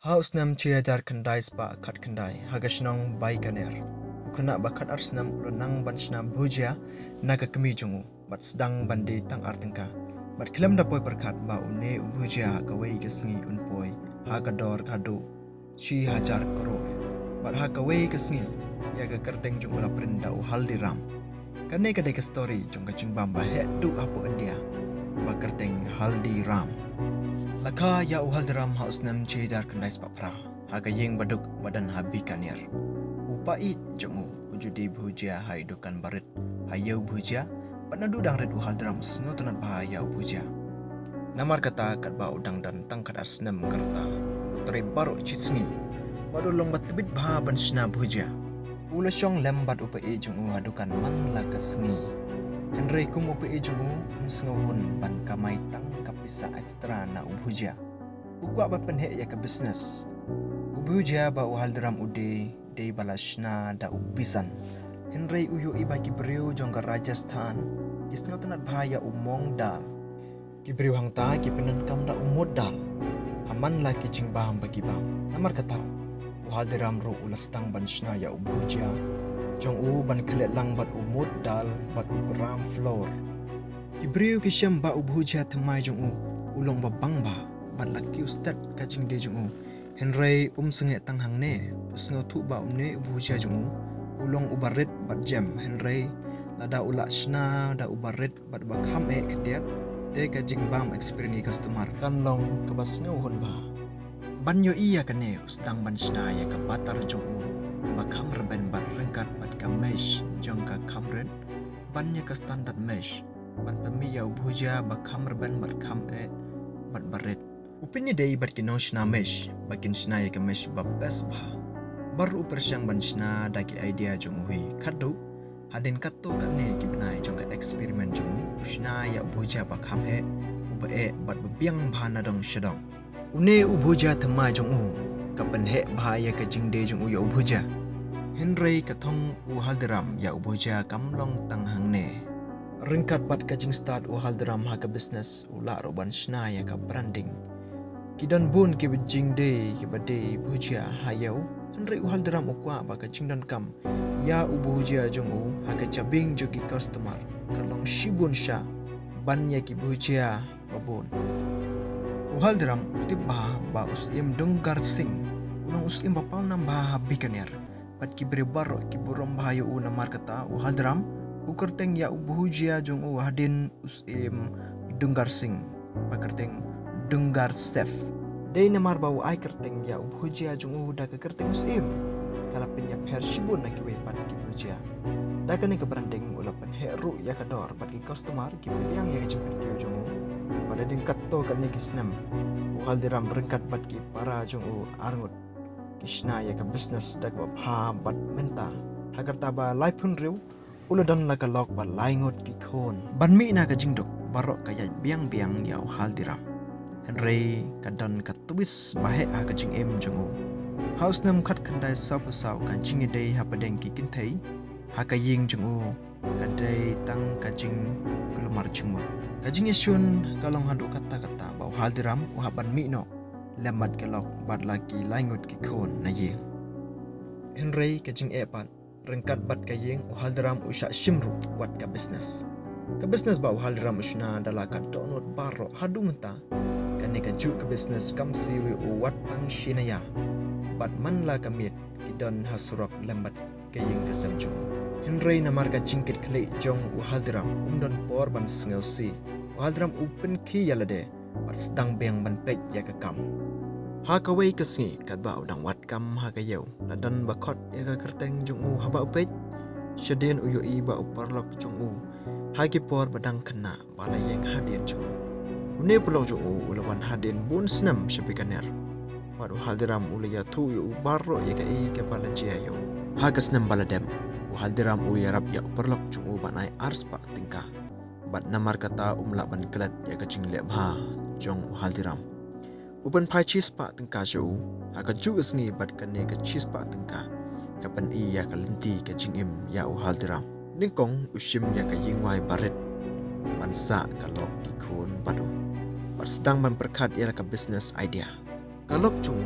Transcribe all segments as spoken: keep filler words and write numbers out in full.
Ha u snem shi hajar khyndai spah khatkhyndai, ha ka shnong Bikaner, u khynnah ba khatar snem u la nang ban shna bhujia na ka kmie jong u, bad sdang ban die tang ar tyngka. Bad khlem da poi pyrkhat ba une u bhujia ha kawei ka sngi un poi ha ka dor haduh shi hajar klur. Bad ha kawei ka sngi, ïa ka kyrteng jong u la print da u Haldiram. Kane ka dei ka story jong ka jingbam ba heh duh hapoh India, ba kyrteng Haldiram. La kha ïa u Haldiram ha u snem shi hajar khyndai spah phra, ha ka ïing baduk ba don ha Bikaner. U paid jong u, u ju die bhujia ha i dukan barit, ha ïew bhujia, bad naduh dang rit u Haldiram u sngewtynnat bha ïa u bhujia. Namar kata, katba u dang don tang khatar snem ka rta, u trei baroh shi sngi, bad u long ba tbit bha ban shna bhujia. U la shong lem bad u paid jong u ha dukan man la ka sngi. Hynrei kum u paid jong u, um sngewhun ban kamai tang ka pisa extra na u bhujia. U kwah ban pynheh ïa ka business. U bhujia ba u Haldiram u die, dei ba la shna da u besan. Hynrei u ïohi ba ki briew jong ka Rajasthan ki sngewtynnat bha ïa u moong dal. Ki briew hangta ki pyndonkam da u mood dal ha man la ki jingbam ba ki bam. Namar kata, u Haldiram ruh u la sdang ban shna ïa u bhujia jong u ban khleh lang bad u mood dal bad u gram flour. Ki briew ki shem ba u bhujia thymmai jong u u long ba bang bha, bad la kiew stet ka jingdie jong u. Hynrei um sangeh tang hangne, u sngewthuh ba une u bhujia jong u u long u barit bad jem, hynrei lada u lah shna da u barit bad ba kham eh khyndiat, te ka jingbam experience ki customer kan long kaba sngewhun bha. Ban ïohi ïa kane, u sdang ban shna ïa ka batar jong u ba kham rben bad ryngkat bad ka mesh jong ka kham rit ban ïa ka standard mesh, ban pynmih ïa u bhujia ba kham rben bad kham eh bad barit. U pynïadei bad ki nongshna mesh ba kin shna ïa ka mesh ba best bha. Baroh u pyrshang ban shna da ki idea jong u hi, khatduh hadien katto katne ki bnai jong ka experiment jong u, u shna ïa u bhujia ba kham heh, uba eh bad ba biang bha na dong sha dong. Une u bhujia thymmai jong u ka pynheh bha ïa ka jingdie jong u ïa u bhujia. Hynrei ka thong u Haldiram ïa u bhujia kam long tang hangne. Ryngkat bad ka jingstad u Haldiram ha ka business, u lah ruh ban shna ïa ka branding. Ki don bun kiba jingdie kiba die bhujia ha ïew, hynrei u Haldiram u kwah ba ka jingdonkam ïa u bhujia jong u ha ka jabieng jong ki customer ka long shibun shah ban ïa ki bhujia ba bun. U Haldiram u tip bha ba u Syiem Dungar Singh u long u syiem ba pawnam bha ha Bikaner, bad ki briew baroh ki burom bha ïa u. Namar kata, u Haldiram u kyrteng ïa u bhujia jong u hadien u Syiem Dungar Singh, ba kyrteng Dungar Chef. Dei namar ba u ai kyrteng ïa u bhujia jong u da ka kyrteng u syiem, ka la pynïapher shibun na kiwei pat ki bhujia. Da kane ka branding u la pynheh ruh ïa ka dor bad ki customer ki pdiang ïa ka jingpynkiew jong u. Bad hadien katto katne ki snem, u Haldiram ryngkat bad ki para jong u arngut ki shna ïa ka business da kaba bha bad mynta, ha ka rta ba laiphew hynriew, u la don la ka lok bad laingut ki khun. Ban mih na ka jingduk, baroh ka ïaid biang biang ïa u Haldiram. Hynrei ka don ka twist ba heh ha ka jingim jong u. Ha u snem khatkhyndai sawphew saw, ka jingïadei hapdeng ki kynthei ha ka ïing jong u ka dei tang ka jingkulmar jingmut. Ka jingïashun ka long haduh katta katta ba u Haldiram u hap ban mih noh lem bad ka lok bad la ki laingut ki khun na ïing. Hynrei ka jingeh pat, ryngkat bad ka ïing, u Haldiram u shah shim ruh wat ka business. Ka business ba u Haldiram u shna da la ka dohnud baroh haduh mynta. Kane kajuh ka business kam siew ïa u wat tang shi naya. Bad man la ka miet ki don ha surok lem bad ka ïing ka sem jong u. Hynrei namar ka jingkitkhlieh jong u Haldiram, um don por ban sngewsih. U Haldiram u pynkhih ïa lade bad sdang biang ban peit ïa ka kam. Ha kawei ka sngi, katba u dang wad kam ha ka ïew, la don ba khot ïa ka kyrteng jong u. Haba u peit, shadien u ïohi ba u paralok jong u ha ki por ba dang khynnah ba la ïeng hadien jong u. Une u paralok jong u u la wan hadien bun snem sha Bikaner. Bad u Haldiram u la ïathuh ïa u baroh ïa kaei kaba la jia ïa u. Ha ka snem ba la dep, u Haldiram u ïarap ïa u paralok jong u ban ai ar spah tyngka. Bad namar kata um lah ban klet ïa ka jingleh bha jong u Haldiram. U pynphai shi spah tyngka sha u ha kajuh ka sngi, bad kane ka shi spah tyngka ka pyni ïa ka lynti ka jingim ïa u Haldiram. Nyngkong u shim ïa ka ïingwai barit ban sah ka lok ki khun bad u, bad sdang ban pyrkhat ïa la ka business idea. Ka lok jong u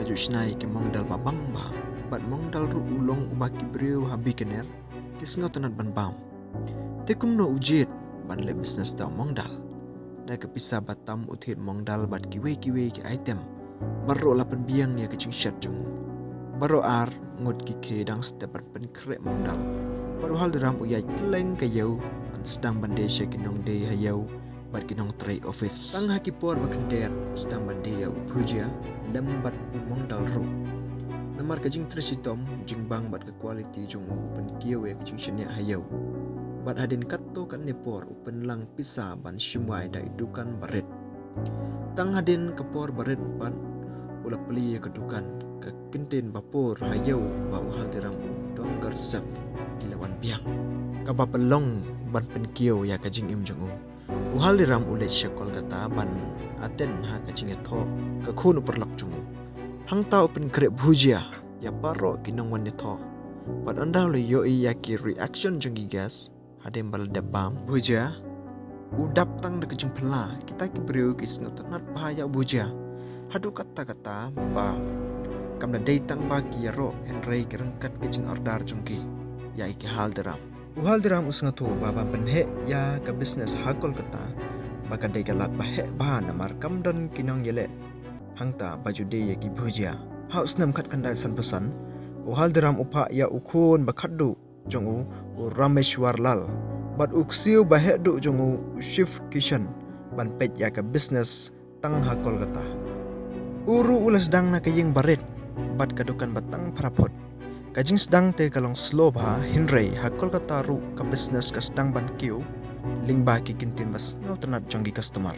Ju shna ïa ki mongdal ba bang bha. Bad mongdal ruh u long uba ki briew ha Bikaner ki sngewtynnat ban bam. Te kumno u jied ban leh business da u mongdal? Da ka pisa ba tam u thied mongdal bad kiwei kiwei ki item. Baroh la pynbiang ïa ka jingshet jong u. Baroh ar ngut ki khie dang step ban pynkhreh mongdal. Bad u Haldiram u ïaid kylleng ka ïew ban sdang ban die sha ki nongdie ha ïew bad ki nongtrei office. Tang ha ki por ba khyndiat u sdang ban die ïa u bhujia lem bad u mongdal ruh. Namar ka jingtrei shitom, jingbang bad ka quality jong u, u pynkiew ïa ka jingshaniah ha ïew. Bad hadien katto katne por u pynlang pisa ban shimwai da i dukan barit. Tang hadien ka por barit pat u la plie ïa ka dukan, ka kyntien bapur ha ïew ba u Haldiram u Donger Chef ki la wan biang. Kaba pynlong ban pynkiew ïa ka jingim jong u. U Haldiram u leit sha Kolkata ban attend ha ka jingïathoh ka khun u paralok jong u. Hangta u pynkhreh bhujia ïa baroh ki nongwan ïathoh. Bad ynda u la ïohi ïa ki reaction jong ki guest hadien ba la dep bam bhujia, u dap tang da ka jingphylla. Kita ki briew ki sngewtynnat bha ïa u bhujia. Haduh katta katta ba kam da dei tang ba ki ïaroh hynrei ki ryngkat ka jingorder jong ki ïa ki Haldiram. U Haldiram u sngewthuh ba ban pynheh ïa ka business ha Kolkata ba ka dei ka lad ba heh bha namar kam don ki nongïaleh hangta ba ju die ïa ki bhujia. Ha u snem khatkhyndai sanphew san u Haldiram u phah ïa u khun ba khatduh jong u, u Rameshwar Lal, bad u ksiew ba heh duh jong u, u Shiv Kishan, ban peit ïa ka business tang ha Kolkata. U ruh u la sdang na ka ïing barit bad ka dukan ba tang phra phut. Ka jingsdang te ka long slow bha, hynrei ha Kolkata ruh ka business ka sdang ban kiew lyngba ki kyntien ba sngewtynnat jong ki customer.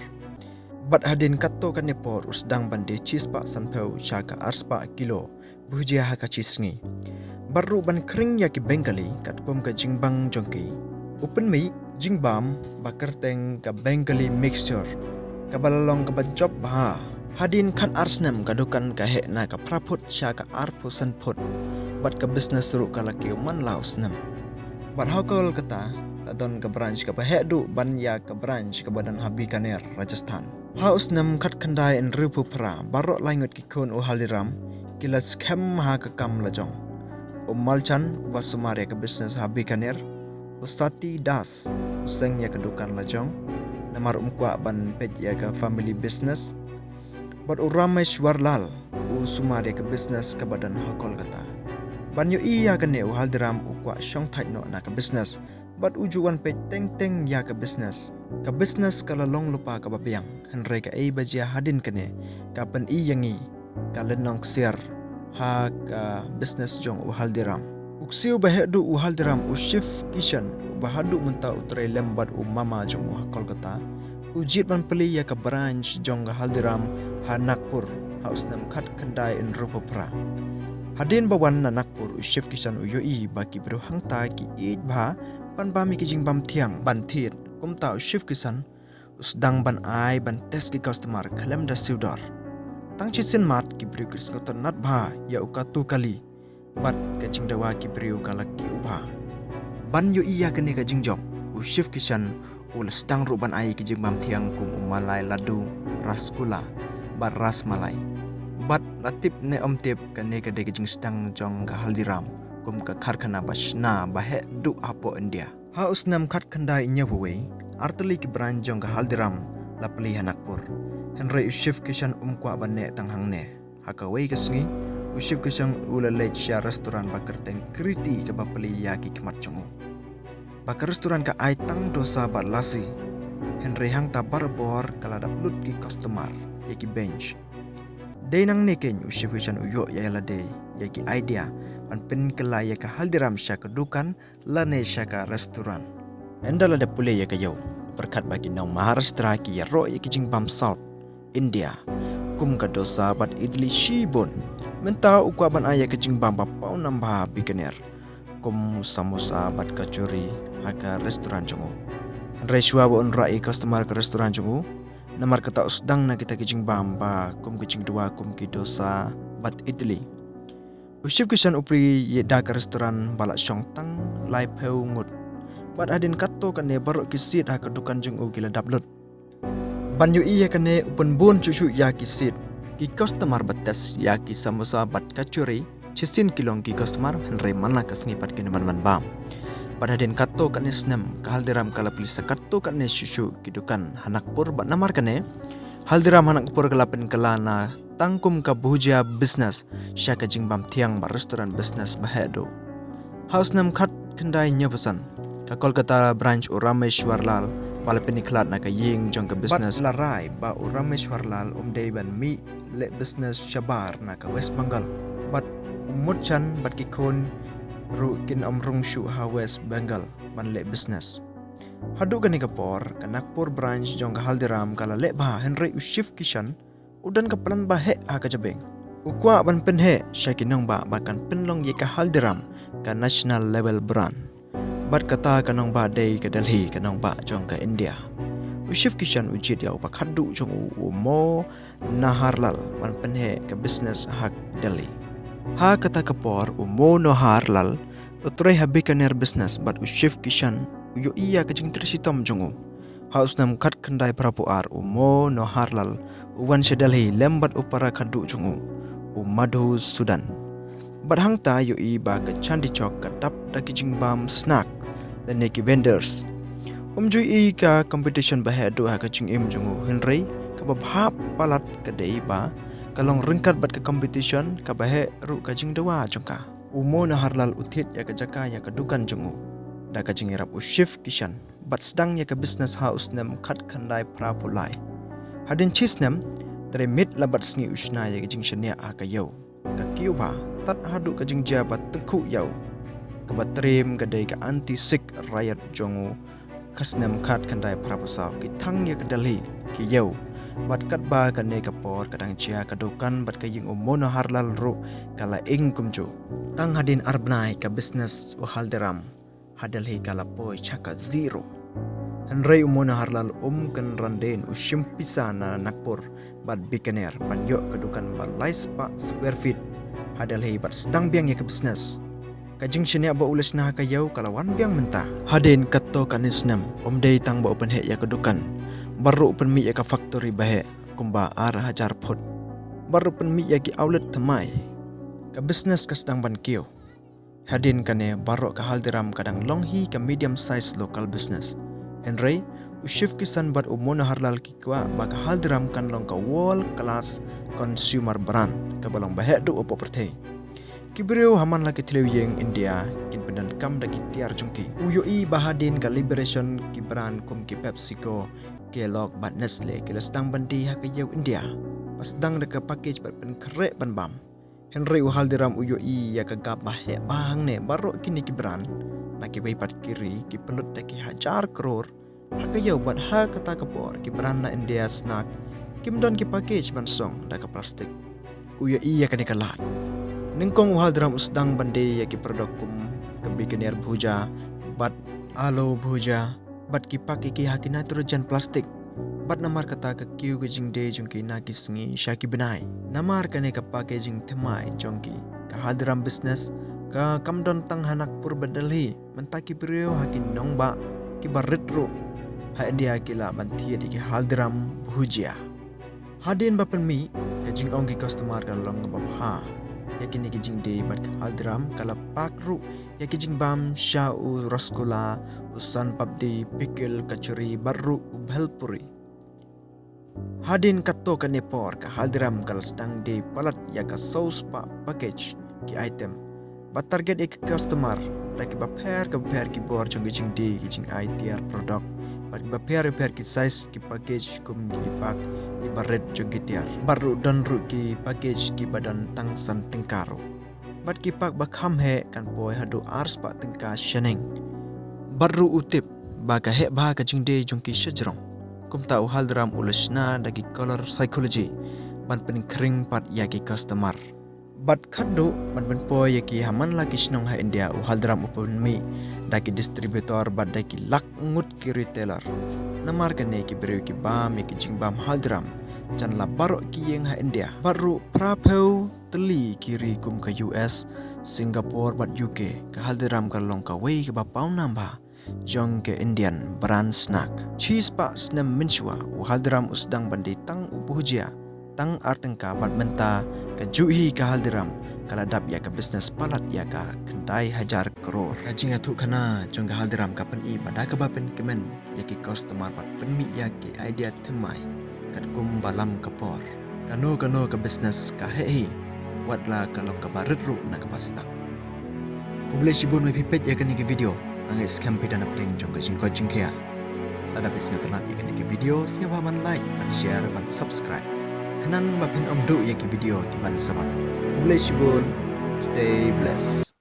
Bad hadien katto katne por u sdang ban die shispah sanphew sha ka arspah kilo bhujia ha ka shisngi. Bad ruh ban khring ïa ki Bengali katkum ka jingbang jong ki. U pynmih jingbam ba kyrteng ka Bengali mixture, kaba la long kaba jop bha. Hadien khatar snem ka dukan ka heh na ka phra phut sha ka arphew san phut. Bad ka business ruh ka la kiew man la u snem. Bad ha Kolkata la don ka branch kaba heh duh ban ïa ka branch kaba don ha Bikaner, Rajasthan. Ha u snem khatkhyndai hynriewphew phra, baroh laingut ki khun u Haldiram ki la skhem ha ka kam lajong. U Malchand uba sumar ïa ka business ha Bikaner, u Sati Das u seng ïa ka dukan lajong namar um kwah ban peit ïa ka family business. Bad u Rameshwar Lal u sumar ïa ka business kaba don ha Kolkata. Ban ïohi ïa kane u Haldiram u kwah shong thait noh na ka business. Bad u ju wan peit teng teng ïa ka business. Ka business ka la long lypa kaba biang, hynrei kaei ba jia hadien kane ka pyni ïa ngi ka lynnong ksiar ha ka business jong u Haldiram. U ksiew ba heh duh u Haldiram, u Shiv Kishan, uba haduh mynta u trei lem bad u mama jong u ha Kolkata, u jied ban plie ïa ka branch jong ka Haldiram ha Nagpur ha u snem khatkhyndai hynriewphew phra. Hadien ba wan na Nagpur u Shiv Kishan u ïohi ba ki briew hangta ki ïeit bha ban bam ïa ki jingbam thiang ban thied. Kumta u Shiv Kishan u sdang ban ai ban test ki customer khlem da siew dor. Tang shisien mat ki briew ki sngewtynnat bha ïa u kathakali bad ka jingdawa ki briew ka la kiew bha. Ban ïohi ïa kane ka jingjop, u Shiv Kishan u la sdang ruh ban ai ki jingbam thiang kum u malai laddu, rasgulla bad rasmalai. Bad la tip ne ym tip, kane ka dei ka jingsdang jong ka Haldiram kum ka karkhana ba shna ba heh duh hapoh India. Ha u snem khatkhyndai hynñiewphew wei, artylli ki branch jong ka Haldiram la plie ha Nagpur. Hynrei u Shiv Kishan um kwah ban neh tang hangne. Ha kawei ka sngi, u Shiv Kishan u la leit sha restaurant ba kyrteng Kriti kaba plie ïa ki khmat jong u. Ba ka restaurant ka ai tang dosa bad lassi. Hynrei hangta barabor ka la dap lut ki customer ïa ki bench. Dei nangne keiñ u Shiv Kishan u ïoh ïa lade ïa ki idea ban pynkylla ïa ka Haldiram sha ka dukan lane sha ka restaurant. Ynda la dep pule ïa ka ïew, pyrkhat ba ki nong Maharashtra ki ïaroh ïa ki jingbam South India kum ka dosa bad idli shibun. Mynta u kwah ban ai ïa ka jingbam ba paw nam bha Bikaner kum samosa bad kachori ha ka restaurant jong u. Hynrei shuwa ba un rah ïa ki customer ka restaurant jong u, namar kata u sdang na kita ki jingbam ba kum ki jingdawa kum ki dosa bad idli. U Shiv Kishan u plie ïa da ka restaurant ba la shong tang laiphew ngut. Bad hadien katto katne baroh ki seat ha ka dukan jong u ki la dap lut. Ban ïohi ïa kane u pynbun shuh shuh ïa ki seat. Ki customer ba test ïa ki samosa bad kachori, shisien ki long ki customer, hynrei man la ka sngi pat kin wan ban bam. Bad hadien katto katne snem, ka Haldiram ka la plie sa katto katne shuh shuh ki dukan ha Nagpur bad namar kane, Haldiram ha Nagpur ka la pynkylla na tang kum ka bhujia business sha ka jingbam thiang bad restaurant business ba heh duh. Ha u snem khatkhyndai hynñiewphew san, ka Kolkata branch u Rameshwar Lal ba la pynkhlad na ka ïing jong ka business la rai ba u Rameshwar Lal um dei ban mih leh business shabar na ka West Bengal. Bad u Mutchan bad ki khun ruh kin ym rung shuh ha West Bengal ban leh business. Haduh kane ka por, ka Nagpur branch jong ka Haldiram ka la leh bha, hynrei u Shiv Kishan u don ka plan ba heh ha ka jabieng. U kwah ban pynheh sha ki nongbah ba kan pynlong ïa ka Haldiram ka national level brand. Bad kata ka nongbah dei ka Delhi, ka nongbah jong ka India. U Shiv Kishan u jied ïa u ba khadduh jong u, u Manohar Lal ban pynheh ka business ha Delhi. Ha kata ka por u Manohar Lal u trei ha Bikaner business bad u Shiv Kishan u ïohi ïa ka jingtrei shitom jong u. Ha u snem khatkhyndai phraphew ar u Manohar Lal u wan sha Delhi lem bad u para khadduh jong u, u Madhusudan. Bad hangta ïohi ba ka Chandni Chowk ka dap da ki jingbam snack lane ki vendors. Um ju ïohi ka competition ba heh duh ha ka jingim jong u, hynrei kaba bha palat ka dei ba ka long ryngkat bad ka competition kaba heh ruh ka jingdawa jong ka. U Manohar Lal u thied ïa ka jaka ïa ka dukan jong u da ka jingïarap u Shiv Kishan bad sdang ïa ka business ha u snem khatkhyndai phraphew lai. Hadien shi snem, trei miet la bad sngi u shna ïa ka jingshaniah ha ka ïew. Ka kiew bha, tad haduh ka jingjia ba tyngkhuh ïa u. Kaba triem ka dei ka anti-Sikh riot jong u ka snem khatkhyndai phraphew saw, ki thang ïa ka Delhi, ki ïew. Bad katba kane ka por ka dang jia, ka dukan bad ka ïing u Manohar Lal ruh ka la ing kumjuh. Tang hadien ar bnai ka business u Haldiram ha Delhi ka la poi sha ka zero. Hynrei u Manohar Lal um kynran dien, u shim pisa na Nagpur bad Bikaner ban ïoh ka dukan ba lai spah square feet ha Delhi bad sdang biang ïa ka business. Ka jingshaniah ba u la shna ha ka ïew ka la wan biang mynta. Hadien katto katne snem, um dei tang ba u pynheh ïa ka dukan, baroh u pynmih ïa ka factory ba heh kumba ar hajar phut. Baroh u pynmih ïa ki outlet thymmai. Ka business ka sdang ban kiew. Hadien kane baroh ka Haldiram ka dang long hi ka medium size local business. Hynrei u Shiv Kishan bad u Manohar Lal ki kwah ba ka Haldiram kan long ka world class consumer brand kaba long ba heh duh hapoh pyrthei. Ki briew ha man la ki thliew ïing India kin pyndonkam da ki tiar jong ki. U ïohi ba hadien ka liberation ki brand kum ki PepsiCo, Kellogg bad Nestle ki la sdang ban die ha ka ïew India. Ba sdang da ka package bad pynkhreh ban bam. Hynrei u Haldiram u ïohi ïa ka gap ba heh bha hangne, baroh kine ki brand na kiwei pat ki ri ki pynlut da ki hajar klur ha ka ïew bad ha kata ka por ki brand na India snack kim don ki package ban song da ka plastik. U ïohi ïa kane ka lad. Nyngkong u Haldiram u sdang ban die ïa ki product kum ka Bikaner Bhujia bad Aloo Bhujia bad ki pack ïa ki ha ki nitrogen plastic. Bad namar kata ka kiew ka jingdie jong ki na ki sngi sha ki bnai. Namar kane ka packaging thymmai jong ki, ka Haldiram business ka kam don tang ha Nagpur bad Delhi, mynta ki briew ha ki nongbah kiba rit ruh ha India ki lah ban thied ïa ki Haldiram Bhujia. Hadien ba pynmih, ka jingong ki customer ka long kaba bha ïa kine ki jingdie bad ka Haldiram ka la pack ruh ïa ki jingbam sha u rasgulla, u son papdi, pickle, kachori bad ruh u bhelpuri. Hadien katto katne por ka Haldiram ka la sdang die palat ïa ka saw spah package ki item. Ba target ïa ki customer da kiba pher kiba pher ki bor jong ki jingdie, ki jingai tiar product bad kiba pher kiba pher ki size ki package kum ki pack kiba rit jong ki tiar. Bad ruh don ruh ki package kiba don tang san tyngka ruh. Bad ki pack ba kham heh kan poi haduh ar spah tyngka shaneng. Bad ruh u tip ba ka heh bha ka jingdie jong ki shajrong. Kumta u Haldiram u la shna da ki color psychology ban pynkhring pat ïa ki customer. Bad khadduh ban pynpoi ïa ki ha man la ki shnong ha India, u Haldiram u pynmih da ki distributor bad da ki lak ngut ki retailer. Namar kane ki briew ki bam ïa ki jingbam Haldiram jan la baroh ki ïing ha India. Bad ruh phraphew tylli ki ri kum ka U S, Singapore bad U K, ka Haldiram ka long kawei kaba pawnam bha jong ka Indian brand snack. Shi spah snem mynshuwa u Haldiram u sdang ban die tang u bhujia tang ar tyngka bad mynta ka juh hi ka Haldiram ka la dap ïa ka business palat ïa ka khyndai hajar klur. Ka jingïathuh khana jong ka Haldiram ka pyni ba da kaba pynkmen ïa ki customer bad pynmih ïa ki idea thymmai katkum ba lam ka por, kano kano ka business ka heh hi, wat la ka long kaba rit ruh na kaba stad. Khublei shibun ba phi peit ïa kane ka video. Nga ngeit skhem phi don hapdeng jong ka jingkoit jingkhiah. Lada phi sngewtynnat ïa kane ka video, sngewbha ban like, ban share, ban subscribe. Khnang ba phin ym duh ïa ki video kiban sa wan. Khublei shibun. Stay blessed.